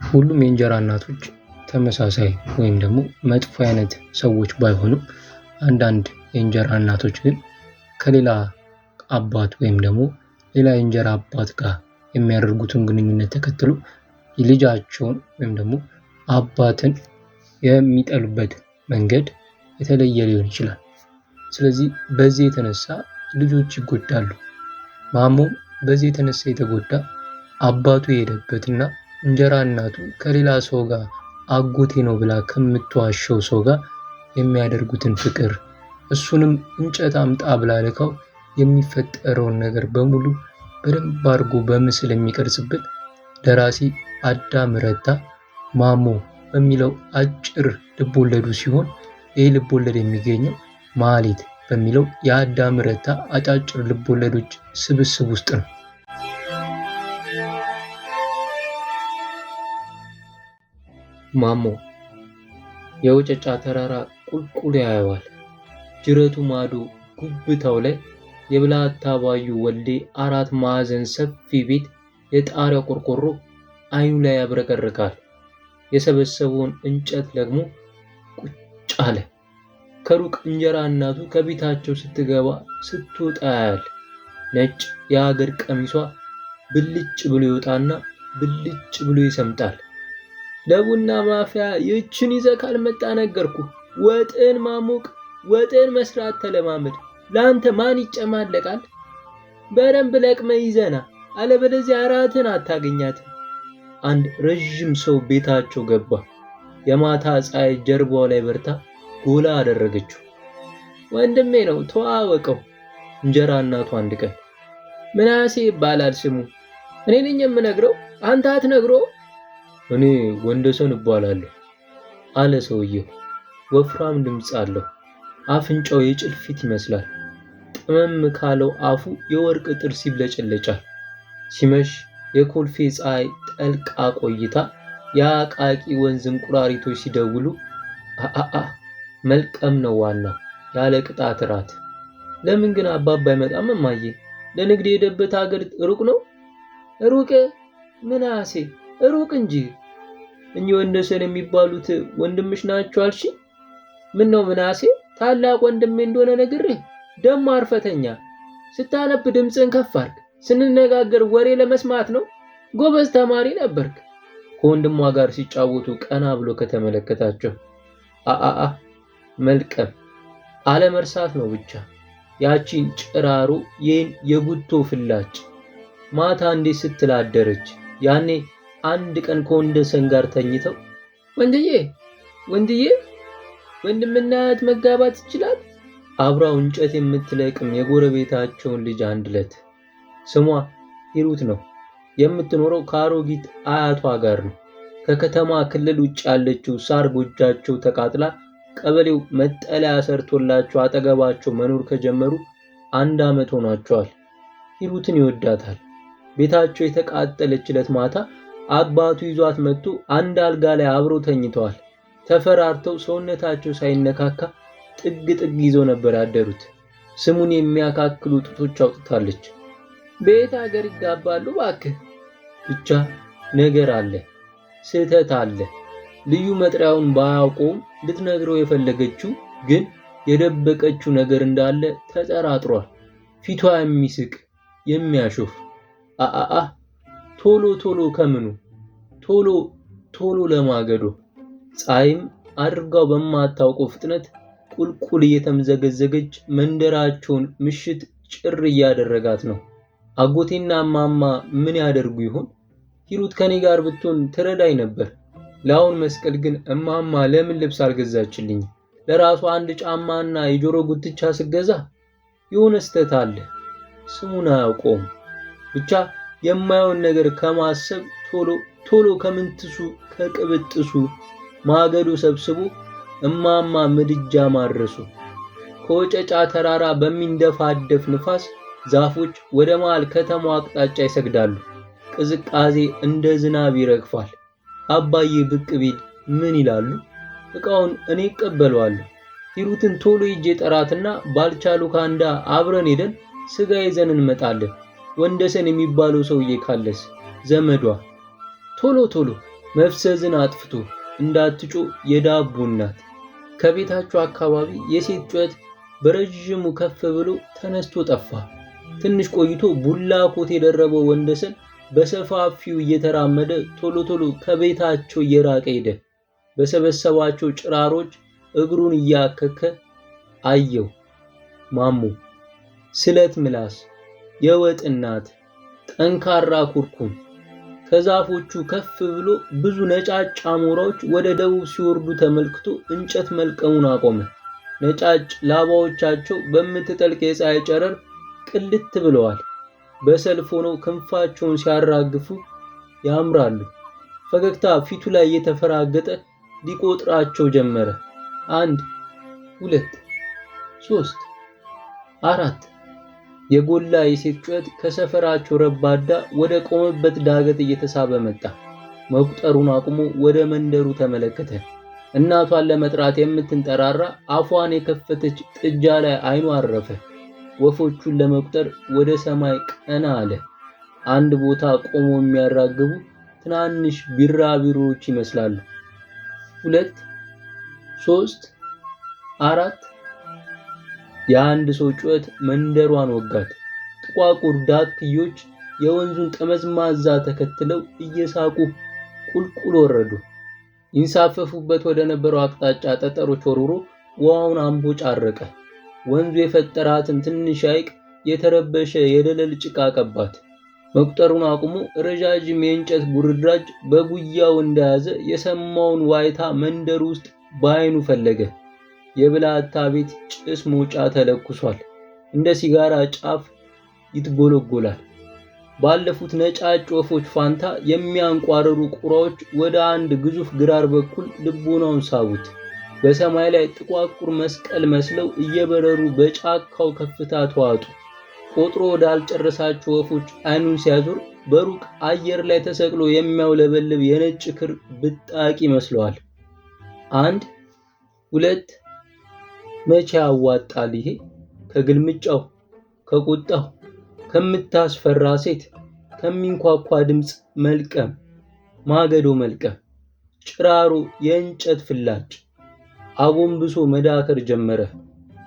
ሁሉም የእንጀራ እናቶች ተመሳሳይ ወይም ደግሞ መጥፎ አይነት ሰዎች ባይሆኑም አንዳንድ የእንጀራ እናቶች ግን ከሌላ አባት ወይም ደግሞ ሌላ የእንጀራ አባት ጋር የሚያደርጉትን ግንኙነት ተከትሎ ልጃቸውን ወይም ደግሞ አባትን የሚጠሉበት መንገድ የተለየ ሊሆን ይችላል። ስለዚህ በዚህ የተነሳ ልጆች ይጎዳሉ። ማሞም በዚህ የተነሳ የተጎዳ አባቱ የሄደበትና እንጀራ እናቱ ከሌላ ሰው ጋር አጎቴ ነው ብላ ከምትዋሸው ሰው ጋር የሚያደርጉትን ፍቅር እሱንም እንጨት አምጣ ብላ ልካው የሚፈጠረውን ነገር በሙሉ በደንብ አድርጎ በምስል የሚቀርጽብን ደራሲ አዳም ረታ ማሞ በሚለው አጭር ልቦለዱ ሲሆን ይህ ልቦለድ የሚገኘው ማህሌት በሚለው የአዳም ረታ አጫጭር ልቦለዶች ስብስብ ውስጥ ነው። ማሞ የውጨጫ ተራራ ቁልቁል ያየዋል። ጅረቱ ማዶ ጉብታው ላይ የብላታ ባዩ ወልዴ አራት ማዕዘን ሰፊ ቤት የጣሪያ ቆርቆሮ አይኑ ላይ ያብረቀርቃል። የሰበሰበውን እንጨት ደግሞ ቁጭ አለ። ከሩቅ እንጀራ እናቱ ከቤታቸው ስትገባ ስትወጣ ያያል። ነጭ የሀገር ቀሚሷ ብልጭ ብሎ ይወጣና ብልጭ ብሎ ይሰምጣል። ለቡና ማፍያ ይህችን ይዘህ ካልመጣ ነገርኩ። ወጥን ማሞቅ ወጥን መስራት ተለማመድ። ለአንተ ማን ይጨማለቃል? በደንብ ለቅመ ይዘና፣ አለበለዚያ እራትን አታገኛትም። አንድ ረዥም ሰው ቤታቸው ገባ። የማታ ፀሐይ ጀርባው ላይ በርታ ጎላ አደረገችው። ወንድሜ ነው ተዋወቀው። እንጀራ እናቱ አንድ ቀን ምናሴ ይባላል ስሙ። እኔ ነኝ የምነግረው፣ አንተ አትነግሮ። እኔ ወንደሰን እባላለሁ አለ ሰውየው። ወፍራም ድምፅ አለው። አፍንጫው የጭልፊት ይመስላል። ጥመም ካለው አፉ የወርቅ ጥርስ ይብለጨለጫል። ሲመሽ የኮልፌ ፀሐይ ጠልቃ ቆይታ የአቃቂ ወንዝ እንቁራሪቶች ሲደውሉ አአአ መልቀም ነው ዋናው ያለ ቅጣት እራት። ለምን ግን አባባ አይመጣም እማዬ? ለንግድ የሄደበት ሀገር ሩቅ ነው። ሩቅ ምናሴ ሩቅ እንጂ። እኚህ ወንደሰን የሚባሉት ወንድምሽ ናቸው አልሽ? ምን ነው ምናሴ ታላቅ ወንድሜ እንደሆነ ነግሬህ። ደሞ አርፈተኛ ስታነብ ድምፅን ከፍ አድርግ። ስንነጋገር ወሬ ለመስማት ነው። ጎበዝ ተማሪ ነበርክ። ከወንድሟ ጋር ሲጫወቱ ቀና ብሎ ከተመለከታቸው አአአ መልቀም አለመርሳት ነው ብቻ። ያቺን ጭራሮ ይህን የጉቶ ፍላጭ ማታ እንዴት ስትላደረች ያኔ አንድ ቀን ከወንደሰን ጋር ተኝተው ወንድዬ ወንድዬ ወንድምና እህት መጋባት ይችላል? አብራው እንጨት የምትለቅም የጎረቤታቸውን ልጅ አንድ ዕለት ስሟ ሂሩት ነው። የምትኖረው ከአሮጊት አያቷ ጋር ነው። ከከተማ ክልል ውጭ ያለችው ሳር ጎጃቸው ተቃጥላ ቀበሌው መጠለያ ሰርቶላቸው አጠገባቸው መኖር ከጀመሩ አንድ ዓመት ሆኗቸዋል። ሂሩትን ይወዳታል። ቤታቸው የተቃጠለች ዕለት ማታ አባቱ ይዟት መጥቶ አንድ አልጋ ላይ አብረው ተኝተዋል። ተፈራርተው ሰውነታቸው ሳይነካካ ጥግ ጥግ ይዘው ነበር ያደሩት። ስሙን የሚያካክሉ ጡቶች አውጥታለች። ቤት ሀገር ይጋባሉ እባክህ። ብቻ ነገር አለ፣ ስህተት አለ። ልዩ መጥሪያውን ባያውቀውም ልትነግረው የፈለገችው ግን የደበቀችው ነገር እንዳለ ተጠራጥሯል። ፊቷ የሚስቅ የሚያሾፍ አአአ ቶሎ ቶሎ ከምኑ ቶሎ ቶሎ ለማገዶ ፀሐይም አድርጋው በማታውቀው ፍጥነት ቁልቁል እየተምዘገዘገች መንደራቸውን ምሽት ጭር እያደረጋት ነው። አጎቴና ማማ ምን ያደርጉ ይሆን? ሂሩት ከኔ ጋር ብትሆን ትረዳኝ ነበር። ለአሁን መስቀል ግን እማማ ለምን ልብስ አልገዛችልኝ? ለራሷ አንድ ጫማና የጆሮ ጉትቻ ስገዛ የሆነ ስህተት አለ። ስሙን አያውቀውም። ብቻ የማየውን ነገር ከማሰብ ቶሎ ቶሎ ከምንትሱ ከቅብጥሱ ማገዶ ሰብስቦ እማማ ምድጃ ማድረሱ ከወጨጫ ተራራ በሚንደፋደፍ ንፋስ ዛፎች ወደ መሃል ከተማዋ አቅጣጫ ይሰግዳሉ። ቅዝቃዜ እንደ ዝናብ ይረግፋል። አባዬ ብቅ ቢል ምን ይላሉ? እቃውን እኔ እቀበለዋለሁ። ሂሩትን ቶሎ ይጄ ጠራትና ባልቻሉ ካንዳ አብረን ሄደን ስጋ ይዘን እንመጣለን። ወንደሰን የሚባለው ሰውዬ ካለስ ዘመዷ ቶሎ ቶሎ መፍሰዝን አጥፍቶ እንዳትጮ የዳቦ እናት። ከቤታቸው አካባቢ የሴት ጩኸት በረዥሙ ከፍ ብሎ ተነስቶ ጠፋ። ትንሽ ቆይቶ ቡላ ኮት የደረበው ወንደሰን በሰፋፊው እየተራመደ ቶሎ ቶሎ ከቤታቸው እየራቀ ሄደ። በሰበሰባቸው ጭራሮች እግሩን እያከከ አየው። ማሞ ስለት ምላስ፣ የወጥ እናት፣ ጠንካራ ኩርኩም። ከዛፎቹ ከፍ ብሎ ብዙ ነጫጭ አሞራዎች ወደ ደቡብ ሲወርዱ ተመልክቶ እንጨት መልቀሙን አቆመ። ነጫጭ ላባዎቻቸው በምትጠልቅ የፀሐይ ጨረር ቅልት ብለዋል። በሰልፍ ሆነው ክንፋቸውን ሲያራግፉ ያምራሉ። ፈገግታ ፊቱ ላይ እየተፈራገጠ ሊቆጥራቸው ጀመረ። 1 2 3 4። የጎላ የሴት ጩኸት ከሰፈራቸው ረባዳ ወደ ቆመበት ዳገት እየተሳበ መጣ። መቁጠሩን አቁሞ ወደ መንደሩ ተመለከተ። እናቷን ለመጥራት የምትንጠራራ አፏን የከፈተች ጥጃ ላይ አይኑ አረፈ። ወፎቹን ለመቁጠር ወደ ሰማይ ቀና አለ። አንድ ቦታ ቆሞ የሚያራግቡ ትናንሽ ቢራቢሮዎች ይመስላሉ። 2 3 4። የአንድ ሰው ጩኸት መንደሯን ወጋት። ጥቋቁር ዳክዮች የወንዙን ጠመዝማዛ ተከትለው እየሳቁ ቁልቁል ወረዱ። ይንሳፈፉበት ወደ ነበረው አቅጣጫ ጠጠሮች ወርውሮ ውሃውን አንቦጫረቀ። ወንዙ የፈጠራትን ትንሽ ሐይቅ የተረበሸ የደለል ጭቃ ቀባት። መቁጠሩን አቁሞ ረዣዥም የእንጨት ጉርድራጅ በጉያው እንደያዘ የሰማውን ዋይታ መንደር ውስጥ በአይኑ ፈለገ። የብላታ ቤት ጭስ መውጫ ተለኩሷል። እንደ ሲጋራ ጫፍ ይትጎለጎላል። ባለፉት ነጫጭ ወፎች ፋንታ የሚያንቋርሩ ቁራዎች ወደ አንድ ግዙፍ ግራር በኩል ልቦናውን ሳቡት። በሰማይ ላይ ጥቋቁር መስቀል መስለው እየበረሩ በጫካው ከፍታ ተዋጡ። ቆጥሮ ወዳልጨረሳቸው ወፎች አይኑን ሲያዞር በሩቅ አየር ላይ ተሰቅሎ የሚያውለበልብ የነጭ ክር ብጣቂ ይመስለዋል። 1 2። መቼ ያዋጣል ይሄ? ከግልምጫው፣ ከቁጣው፣ ከምታስፈራ ሴት፣ ከሚንኳኳ ድምፅ መልቀም፣ ማገዶ መልቀም፣ ጭራሮ፣ የእንጨት ፍላጭ። አጎንብሶ መዳከር ጀመረ።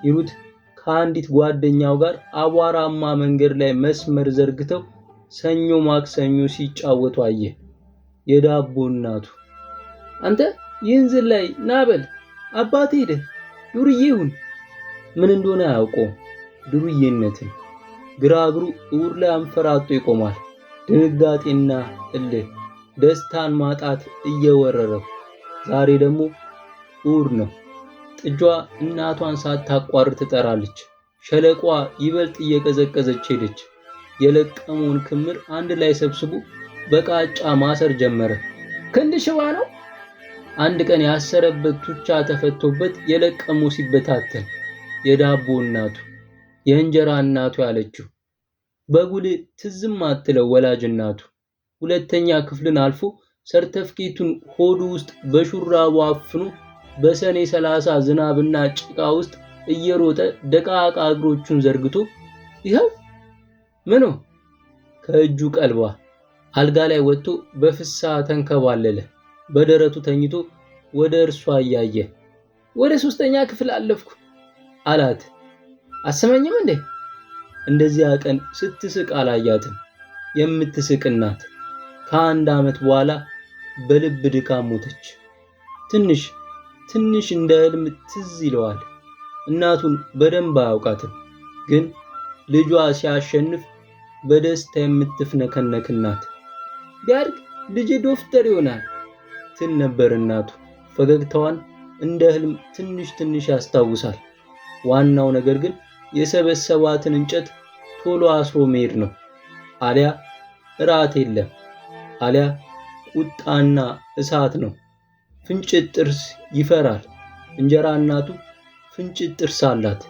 ሂሩት ከአንዲት ጓደኛው ጋር አቧራማ መንገድ ላይ መስመር ዘርግተው ሰኞ ማክሰኞ ሲጫወቱ አየ። የዳቦ እናቱ አንተ ይህን ዝላይ ና በል አባቴ ሄደ ዱርዬ ይሁን። ምን እንደሆነ አያውቀውም። ዱርዬነትን ግራ እግሩ እውር ላይ አንፈራጦ ይቆማል። ድንጋጤና እልህ፣ ደስታን ማጣት እየወረረው። ዛሬ ደግሞ እውር ነው። ጥጇ እናቷን ሳታቋርጥ ትጠራለች። ሸለቋ ይበልጥ እየቀዘቀዘች ሄደች። የለቀመውን ክምር አንድ ላይ ሰብስቦ በቃጫ ማሰር ጀመረ። ክንድ ሽባ ነው። አንድ ቀን ያሰረበት ቱቻ ተፈቶበት የለቀመው ሲበታተን የዳቦ እናቱ የእንጀራ እናቱ ያለችው በጉል ትዝም አትለው ወላጅ እናቱ። ሁለተኛ ክፍልን አልፎ ሰርተፍኬቱን ሆዱ ውስጥ በሹራቡ አፍኖ በሰኔ 30 ዝናብና ጭቃ ውስጥ እየሮጠ ደቃቃ እግሮቹን ዘርግቶ ይኸው ምኑ ከእጁ ቀልቧ አልጋ ላይ ወጥቶ በፍስሐ ተንከባለለ። በደረቱ ተኝቶ ወደ እርሷ እያየ ወደ 3ኛ ክፍል አለፍኩ አላት። አሰመኝም እንዴ? እንደዚያ ቀን ስትስቅ አላያትም። የምትስቅ እናት ከአንድ ዓመት በኋላ በልብ ድካም ሞተች። ትንሽ ትንሽ እንደ ህልም ትዝ ይለዋል። እናቱን በደንብ አያውቃትም፣ ግን ልጇ ሲያሸንፍ በደስታ የምትፍነከነክ እናት። ቢያድግ ልጄ ዶክተር ይሆናል ትል ነበር እናቱ። ፈገግታዋን እንደ ህልም ትንሽ ትንሽ ያስታውሳል። ዋናው ነገር ግን የሰበሰባትን እንጨት ቶሎ አስሮ መሄድ ነው። አሊያ እራት የለም፣ አሊያ ቁጣና እሳት ነው። ፍንጭት ጥርስ ይፈራል። እንጀራ እናቱ ፍንጭት ጥርስ አላት።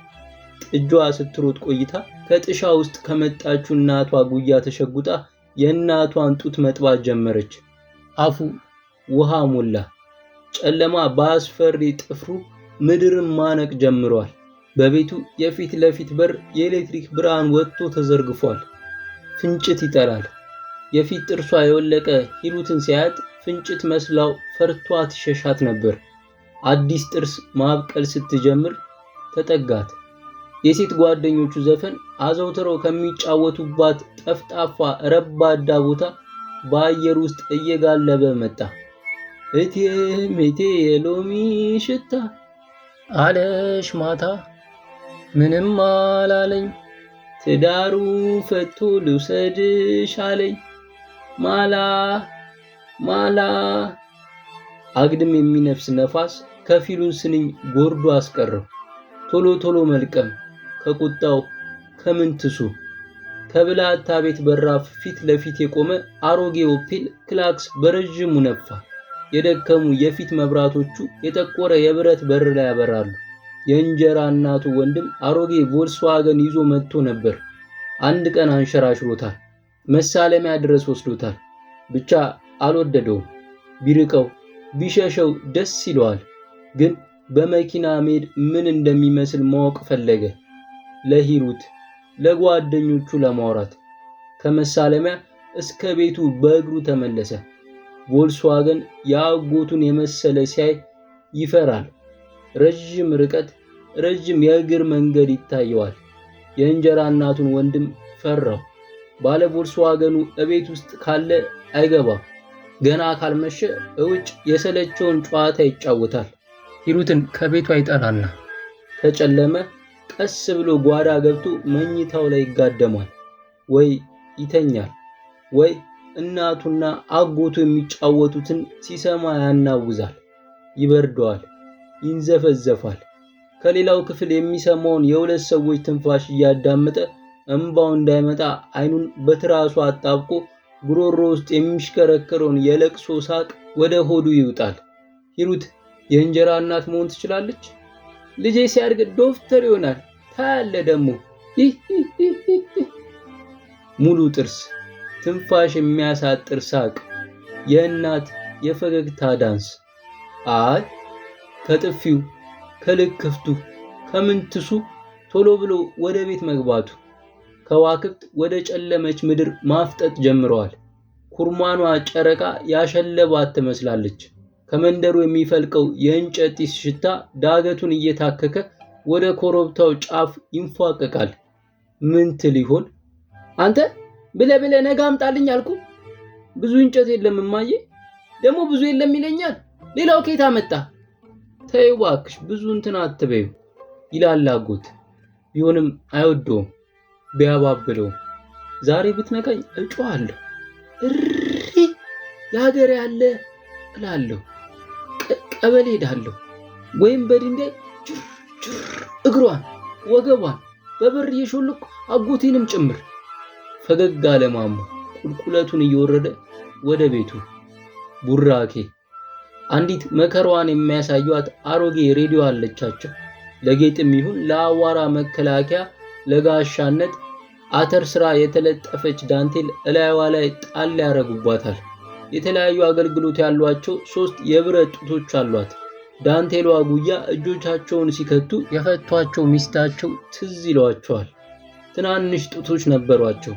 ጥጇ ስትሮጥ ቆይታ ከጥሻ ውስጥ ከመጣችው እናቷ ጉያ ተሸጉጣ የእናቷን ጡት መጥባት ጀመረች። አፉ ውሃ ሞላ። ጨለማ በአስፈሪ ጥፍሩ ምድርን ማነቅ ጀምሯል። በቤቱ የፊት ለፊት በር የኤሌክትሪክ ብርሃን ወጥቶ ተዘርግፏል። ፍንጭት ይጠላል። የፊት ጥርሷ የወለቀ ሂሩትን ሲያያት ፍንጭት መስላው ፈርቷት ሸሻት ነበር። አዲስ ጥርስ ማብቀል ስትጀምር ተጠጋት። የሴት ጓደኞቹ ዘፈን አዘውትረው ከሚጫወቱባት ጠፍጣፋ ረባዳ ቦታ በአየር ውስጥ እየጋለበ መጣ። እቴ ሜቴ የሎሚ ሽታ አለሽ ማታ፣ ምንም አላለኝ ትዳሩ ፈቶ ልውሰድሽ አለኝ ማላ ማላ። አግድም የሚነፍስ ነፋስ ከፊሉን ስንኝ ጎርዶ አስቀረው። ቶሎ ቶሎ መልቀም ከቁጣው ከምንትሱ። ከብላታ ቤት በራፍ ፊት ለፊት የቆመ አሮጌ ኦፔል ክላክስ በረዥሙ ነፋ። የደከሙ የፊት መብራቶቹ የጠቆረ የብረት በር ላይ ያበራሉ። የእንጀራ እናቱ ወንድም አሮጌ ቮልስዋገን ይዞ መጥቶ ነበር። አንድ ቀን አንሸራሽሮታል። መሳለሚያ ድረስ ወስዶታል። ብቻ አልወደደውም። ቢርቀው ቢሸሸው ደስ ይለዋል። ግን በመኪና መሄድ ምን እንደሚመስል ማወቅ ፈለገ። ለሂሩት ለጓደኞቹ ለማውራት ከመሳለሚያ እስከ ቤቱ በእግሩ ተመለሰ። ቮልስዋገን የአጎቱን የመሰለ ሲያይ ይፈራል። ረዥም ርቀት፣ ረዥም የእግር መንገድ ይታየዋል። የእንጀራ እናቱን ወንድም ፈራው። ባለ ቮልስዋገኑ እቤት ውስጥ ካለ አይገባም። ገና ካልመሸ እውጭ የሰለቸውን ጨዋታ ይጫወታል። ሂሩትን ከቤቷ ይጠራና ከጨለመ ቀስ ብሎ ጓዳ ገብቶ መኝታው ላይ ይጋደማል። ወይ ይተኛል፣ ወይ እናቱና አጎቱ የሚጫወቱትን ሲሰማ ያናውዛል፣ ይበርደዋል፣ ይንዘፈዘፋል። ከሌላው ክፍል የሚሰማውን የሁለት ሰዎች ትንፋሽ እያዳመጠ እንባው እንዳይመጣ አይኑን በትራሱ አጣብቆ ጉሮሮ ውስጥ የሚሽከረከረውን የለቅሶ ሳቅ ወደ ሆዱ ይውጣል። ሂሩት የእንጀራ እናት መሆን ትችላለች። ልጄ ሲያድግ ዶክተር ይሆናል ታያለ ደግሞ። ሙሉ ጥርስ፣ ትንፋሽ የሚያሳጥር ሳቅ፣ የእናት የፈገግታ ዳንስ። አይ ከጥፊው ከልክፍቱ ከምንትሱ ቶሎ ብሎ ወደ ቤት መግባቱ። ከዋክብት ወደ ጨለመች ምድር ማፍጠጥ ጀምረዋል። ኩርማኗ ጨረቃ ያሸለባት ትመስላለች። ከመንደሩ የሚፈልቀው የእንጨት ጢስ ሽታ ዳገቱን እየታከከ ወደ ኮረብታው ጫፍ ይንፏቀቃል። ምን ትል ይሆን? አንተ ብለ ብለ ነገ አምጣልኝ አልኩ። ብዙ እንጨት የለም እማዬ፣ ደግሞ ብዙ የለም ይለኛል። ሌላው ከየት አመጣ? ተይው እባክሽ ብዙ እንትን አትበይው ይላል አጎት። ቢሆንም አይወደውም። ቢያባብለውም ዛሬ ብትነካኝ እጮሃለሁ፣ እሪ የሀገር ያለ እላለሁ፣ ቀበሌ ሄዳለሁ፣ ወይም በድንጋይ ጅር ጅር እግሯን ወገቧን በበር እየሾለኩ አጎቴንም ጭምር። ፈገግ አለ ማሞ ቁልቁለቱን እየወረደ ወደ ቤቱ። ቡራኬ አንዲት መከራዋን የሚያሳዩት አሮጌ ሬዲዮ አለቻቸው። ለጌጥም ይሁን ለአዋራ መከላከያ ለጋሻነት አተር ስራ የተለጠፈች ዳንቴል እላይዋ ላይ ጣል ያደርጉባታል። የተለያዩ አገልግሎት ያሏቸው 3 የብረት ጡቶች አሏት። ዳንቴሏ ጉያ እጆቻቸውን ሲከቱ የፈቷቸው ሚስታቸው ትዝ ይሏቸዋል። ትናንሽ ጡቶች ነበሯቸው።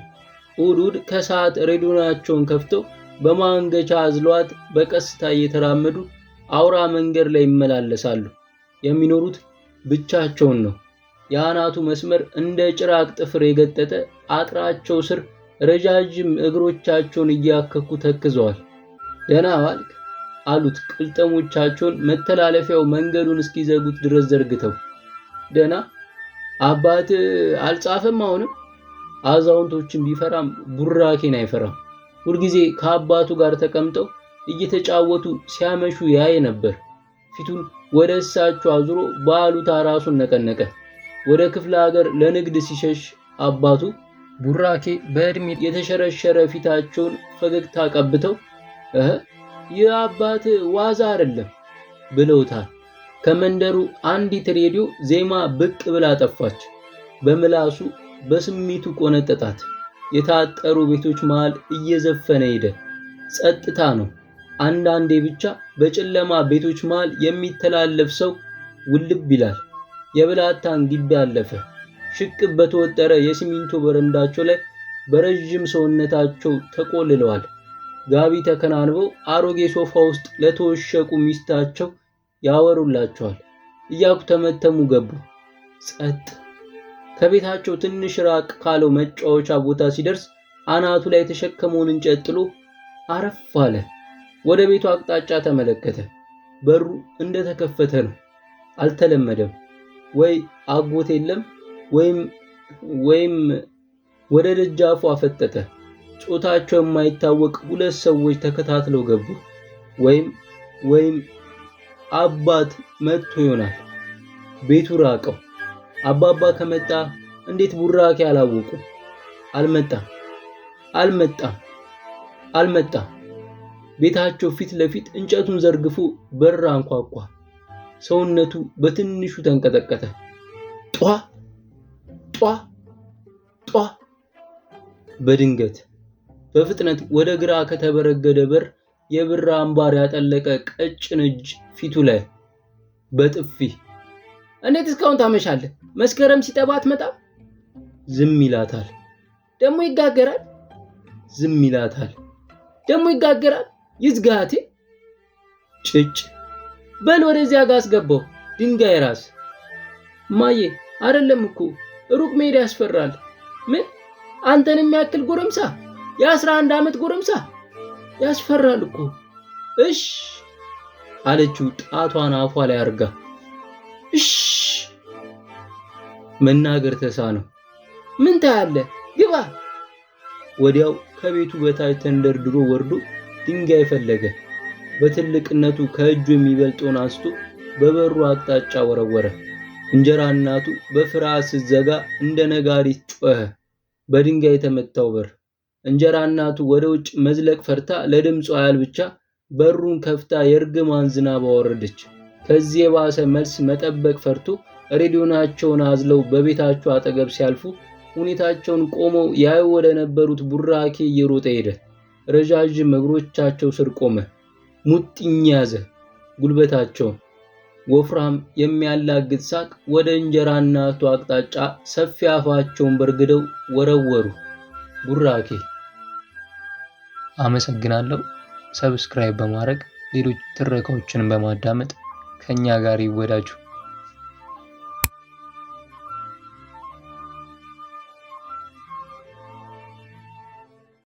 እሑድ እሑድ ከሰዓት ሬዲዮናቸውን ከፍተው በማንገቻ አዝሏት በቀስታ እየተራመዱ አውራ መንገድ ላይ ይመላለሳሉ። የሚኖሩት ብቻቸውን ነው። የአናቱ መስመር እንደ ጭራቅ ጥፍር የገጠጠ አጥራቸው ስር ረጃጅም እግሮቻቸውን እያከኩ ተክዘዋል። ደህና ዋልክ አሉት ቅልጥሞቻቸውን መተላለፊያው መንገዱን እስኪዘጉት ድረስ ዘርግተው። ደህና አባት አልጻፈም አሁንም? አዛውንቶችን ቢፈራም ቡራኬን አይፈራም። ሁልጊዜ ከአባቱ ጋር ተቀምጠው እየተጫወቱ ሲያመሹ ያይ ነበር። ፊቱን ወደ እሳቸው አዙሮ በአሉታ ራሱን ነቀነቀ። ወደ ክፍለ ሀገር ለንግድ ሲሸሽ አባቱ ቡራኬ በእድሜ የተሸረሸረ ፊታቸውን ፈገግታ ቀብተው እህ ይህ አባት ዋዛ አይደለም ብለውታል። ከመንደሩ አንዲት ሬዲዮ ዜማ ብቅ ብላ ጠፋች። በምላሱ በስሜቱ ቆነጠጣት። የታጠሩ ቤቶች መሃል እየዘፈነ ሄደ። ጸጥታ ነው። አንዳንዴ ብቻ በጨለማ ቤቶች መሃል የሚተላለፍ ሰው ውልብ ይላል። የብላታን ግቢ አለፈ። ሽቅብ በተወጠረ የሲሚንቶ በረንዳቸው ላይ በረዥም ሰውነታቸው ተቆልለዋል። ጋቢ ተከናንበው አሮጌ ሶፋ ውስጥ ለተወሸቁ ሚስታቸው ያወሩላቸዋል። እያኩተመተሙ ገቡ። ጸጥ። ከቤታቸው ትንሽ ራቅ ካለው መጫወቻ ቦታ ሲደርስ አናቱ ላይ የተሸከመውን እንጨት ጥሎ አረፍ አለ። ወደ ቤቱ አቅጣጫ ተመለከተ። በሩ እንደተከፈተ ነው። አልተለመደም። ወይ አጎት የለም ወይም ወይም ወደ ደጃፉ አፈጠጠ። ጾታቸው የማይታወቅ ሁለት ሰዎች ተከታትለው ገቡ። ወይም ወይም አባት መጥቶ ይሆናል። ቤቱ ራቀው። አባባ ከመጣ እንዴት ቡራኬ አላወቁ? አልመጣም፣ አልመጣም፣ አልመጣም። ቤታቸው ፊት ለፊት እንጨቱን ዘርግፎ በር አንኳኳ። ሰውነቱ በትንሹ ተንቀጠቀጠ። ጧ ጧ ጧ። በድንገት በፍጥነት ወደ ግራ ከተበረገደ በር የብር አምባር ያጠለቀ ቀጭን እጅ ፊቱ ላይ በጥፊ። እንዴት እስካሁን ታመሻለህ? መስከረም ሲጠባ አትመጣም? ዝም ይላታል። ደግሞ ይጋገራል። ዝም ይላታል። ደግሞ ይጋገራል። ይዝጋቴ ጭጭ በል ወደዚያ ጋር አስገባው። ድንጋይ ራስ ማዬ፣ አይደለም እኮ ሩቅ መሄድ ያስፈራል። ምን አንተን የሚያክል ጎረምሳ፣ የ11 ዓመት ጎረምሳ ያስፈራል እኮ። እሽ አለችው ጣቷን አፏ ላይ አርጋ። እሽ መናገር ተሳነው። ምን ታያለህ? ግባ። ወዲያው ከቤቱ በታች ተንደርድሮ ወርዶ ድንጋይ ፈለገ። በትልቅነቱ ከእጁ የሚበልጠውን አንስቶ በበሩ አቅጣጫ ወረወረ። እንጀራ እናቱ በፍርሃት ስትዘጋ እንደ ነጋሪት ጮኸ። በድንጋይ የተመታው በር። እንጀራ እናቱ ወደ ውጭ መዝለቅ ፈርታ ለድምጿ ያህል ብቻ በሩን ከፍታ የእርግማን ዝናብ አወረደች። ከዚህ የባሰ መልስ መጠበቅ ፈርቶ ሬዲዮናቸውን አዝለው በቤታቸው አጠገብ ሲያልፉ ሁኔታቸውን ቆመው ያዩ ወደ ነበሩት ቡራኬ እየሮጠ ሄደ። ረዣዥም እግሮቻቸው ስር ቆመ። ሙጥኝ ያዘ ጉልበታቸውን። ወፍራም የሚያላግጥ ሳቅ ወደ እንጀራ እናቱ አቅጣጫ ሰፊ አፋቸውን በርግደው ወረወሩ። ቡራኬ። አመሰግናለሁ። Subscribe በማድረግ ሌሎች ትረካዎችን በማዳመጥ ከኛ ጋር ይወዳጁ።